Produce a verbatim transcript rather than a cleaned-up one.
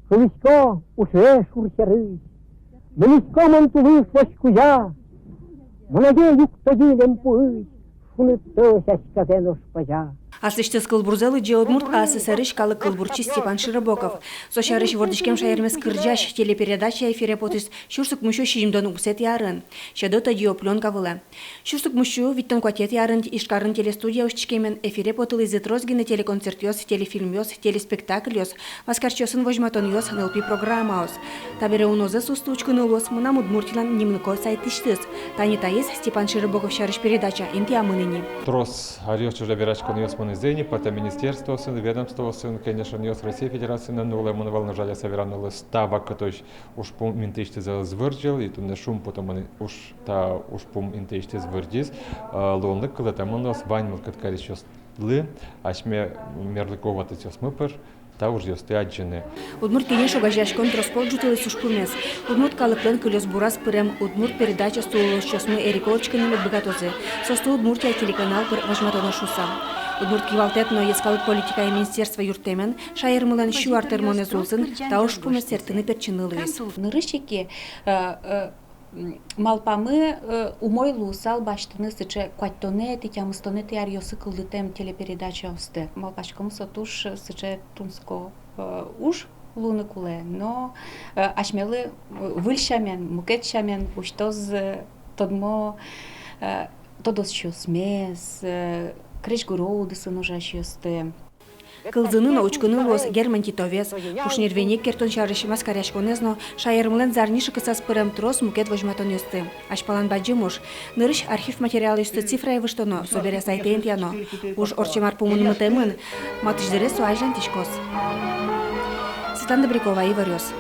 Шулисько ушъе шур сьӧрысь, мынӥсько мон тулыс вӧсь кузя, мон азе юкто гинэ лемпуысь, шунытто сяськазе нош пазя. Аслэсьтыз кылбурзэ лыдӟе Удмурт АССР-ысь калык кылбурчи Степан Широбоков. Со сярысь вордӥськем шаермес кырӟась телепередача эфире потӥз сюрс укмыссю сизьымдон укмысэтӥ арын. Сьӧдо тӧдьыё плёнка вылэ. Сюрс укмыссю витьтон куатетӥ арын Ижкарын телестудия усьтӥськемен эфире потылӥзы трос гинэ телеконцертъёс, телефильмъёс, телеспектакльёс, маскарчиосын возьматонъёс, нылпи программаос. Табере унозэс усьтыны учкыны луоз «Мынам Удмуртилэн» нимлыко сайтысьтыз. Тани таиз Степан Широбоков сярысь передача интыямын ини. Трос аръёс ӵоже вераськонъёс мынӥзы ини, пӧртэм министерствоосын, ведомствоосын, кенешонъёс Россия Федерациын но улэмын вал, но, жаляса верано луоз, та вакытозь ужпум интыысьтыз ӧз вырӟылы, и туннэ шумпотымон уж та ужпум интыысьтыз вырӟиз. Э, луонлык кылдытэмын луоз вань мылкыд карисьёслы асьме мерлыко ватысьёсмы пыр та ужъёсты адӟыны. «Удмурт кенеш» огазеяськон трос пол ӝутылӥз ужпумез. Удмурт калыклэн кылёсбураз пырем удмурт передачаосты улӥсьёсмы эрико учкыны мед быгатозы, соосты «Удмуртия» телеканал пыр возьматоно шуыса. Удмурт кивалтэт но йӧскалык политикая министерство юрттэмен, шаермылэн сю ар тырмонэз улсын та ужпумез сэрттыны-пертчыны луиз. Нырысь ик, э, э, м, малпамы, э, умой луысал басьтыны сыӵе куатьтонэтӥ, тямыстонэтӥ аръёсы кылдытэм телепередачаосты. Малпаськом, со туж сыӵе тунсыко, э, уж луыны кулэ, но, э, асьмелы, э, выль сямен, мукет сямен усьтоз, э, тодмо, э, тодосчиосмес, э, крезьгуро удысын ужасьёсты. Кылзыны но учкыны луоз Герман Титовез, Кушнер-Веник керттон сярысь маскаръяськонэз но шаермылэн зарни шыкысаз пырем трос мукет возьматонъёсты. Азьпалан бадӟым уж. Нырысь архив материалъёсты цифрае выжтоно, собере сайтэ интыяно. Уж ортчем ар пумын мытэмын, матысь дыре со азьланьтӥськоз. Светлана Добрякова, «Иворъёс».